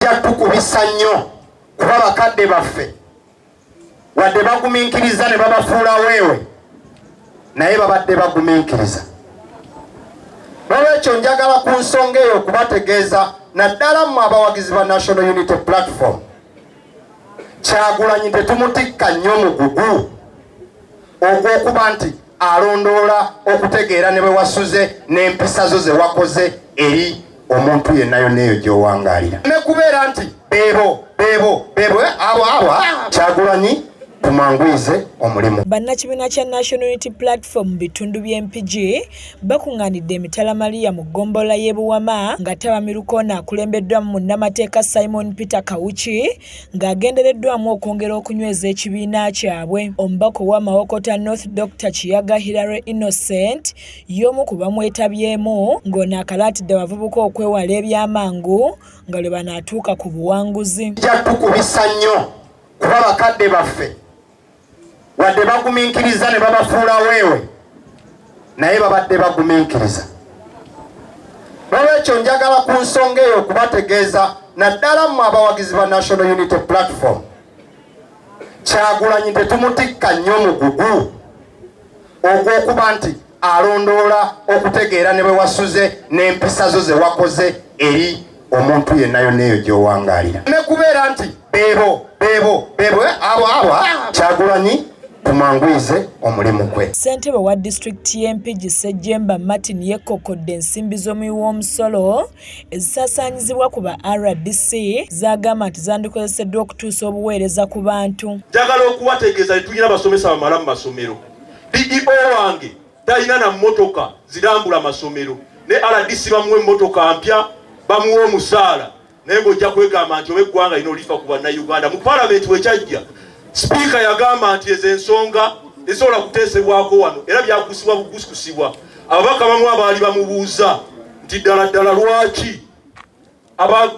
Kijja tukubisa nnyo kuba bakadde baffe wadde bagumiikiriza ne babafuula weewe, naye babadde bagumiikiriza. Nolwekyo njagala ku nsonga eyo okubategeeza, naddala mmwe abawagizi ba National Unity Platform, Kyagulanyi tetumutikka nnyo mugugu ogw'okuba nti alondoola okutegeera ne bwe wasuze n'empisa zo ze wakoze eri omuntu yenna yonna eyo gy'owangaalira, ne kubeera nti beebo beebo beebo abo abo. Kyagulanyi tumwanguyize omulimu. Bannakibiina kya National Unity Platform mu bitundu by'e Mpigi bakuŋŋaanidde e Mitala Maria mu ggombolola y'e Buwama nga ttabamiruka ono akulembeddwamu munnamateeka Simon Peter Kawuki ng'agendereddwamu okwongera okunyweza ekibiina kyabwe. Omubaka owa Mawokota North Dr Kiyaga Hillary Innocent y'omu ku bamwetabyemu ng'ono akalaatidde abavubuka okwewala ebyamangu nga lwe banaatuuka ku buwanguzi. Kijja tukubisa nnyo kuba bakadde baffe wadde bagumiikiriza ne babafuula weewe, naye babadde bagumiikiriza. Nolwekyo njagala ku nsonga eyo okubategeeza, naddala mmwe abawagizi ba National Unity Platform, Kyagulanyi tetumutikka nnyo mugugu ogw'okuba nti alondoola okutegeera ne bwe wasuze n'empisa zo ze wakoze eri omuntu yenna yonna eyo gy'owangaalira, ne kubeera nti beebo beebo beebo abo abo. Kyagulanyi tumwanguyize omulimu gwe. Ssentebe wa disitulikiti y'e Mpigi Ssejjemba Martin yekkokkodde ensimbi z'omuwi w'omusolo ezisaasaanyizibwa ku ba RDC z'agamba nti zandikozeseddwa okutuusa obuweereza ku bantu. Njagala okubategeeza tetulina basomesa bamala mu masomero. DEO wange talina na mmotoka zirambula masomero, ne RDC bamuwa emmotoka mpya, bamuwa omusaala, naye ng'ojja kwegamba nti oba eggwanga lino lifa ku bannayuganda. Mu palamenti wekyajja, sipiika yagamba nti ezo ensonga ezisobola kuteesebwako wano era byakusibwa bukuskusibwa. Ababaka bamu abaali bamubuuza nti ddala ddala lwaki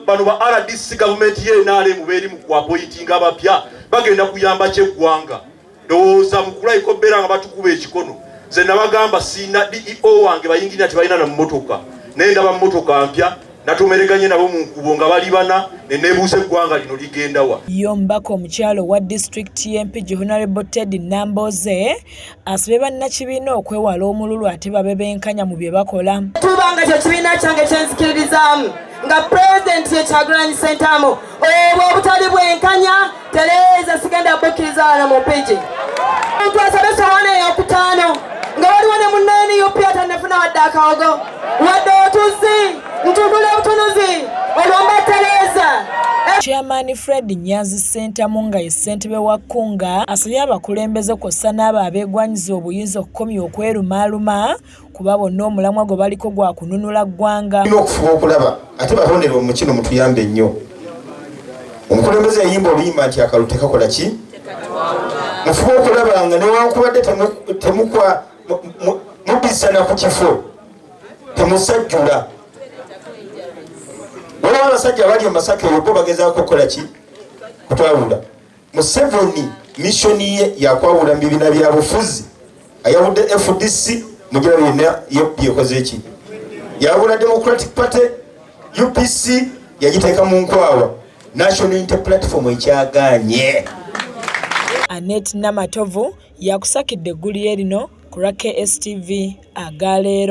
bano ba RDC gavumenti ye NRM beeri mu kuapointinga abapya bagenda kuyamba kyeggwanga. Ndowooza mu kulayika obeera nga batukuba ekikono. Nze nabagamba siina DEO wange bayingirira tebalina na mmotoka, naye ndaba mmotoka mpya natumereganye nabo mu nkubo nga bali bana ne neebuuza eggwanga lino ligenda wa. Ye omubaka omukyala owa disitulikiti y'e Mpigi Honorable Teddy Nambooze asabye bannakibiina okwewala omululu ate babe benkanya mu bye bakola. Tuba nga kyo kibiina kyange kyenzikiririzaamu nga pulezidenti ye Kyagulanyi Ssentamu, obwo obutali bwenkanya tereeza sigenda bukkiriza wano mu Mpigi. Omuntu asabe sowaani eyokutaano nga waliwo ne munnaani UP atannafuna wadde akawogo wadde otuzzi ntunula obutunuzi olwomba tereeza. Chairman Fred Nyanzi Ssentamu nga ye ssentebe wa Kunga asabye abakulembeze kw'ossa n'abo abeegwanyiza obuyinza okukomya okwerumaaluma kuba bonna omulamwa gwe baliko gwa kununula ggwanga. Tulina okufuba okulaba ate batondere mu kino mutuyambe nnyo. Omukulembeze yayimba oluyimba nti akalulu tekakola ki? Mufube okulaba nga newankubadde temukwa mubisana ku kifo temusajjula. Waliwo abasajja abali e Masaka eyo bo bagezaako okukola ki? Kutwawula. Museveni missioni ye yakwawula mu bibiina bya bufuzi. Ayawudde FDC mugira byonna byekoze ki? Yawula Democratic Party, UPC yagiteeka mu nkwawa, National Unity Platform ekyagaanye. Annette Namatovu yakusakidde eggulire lino ku lwa KSTV agaleero.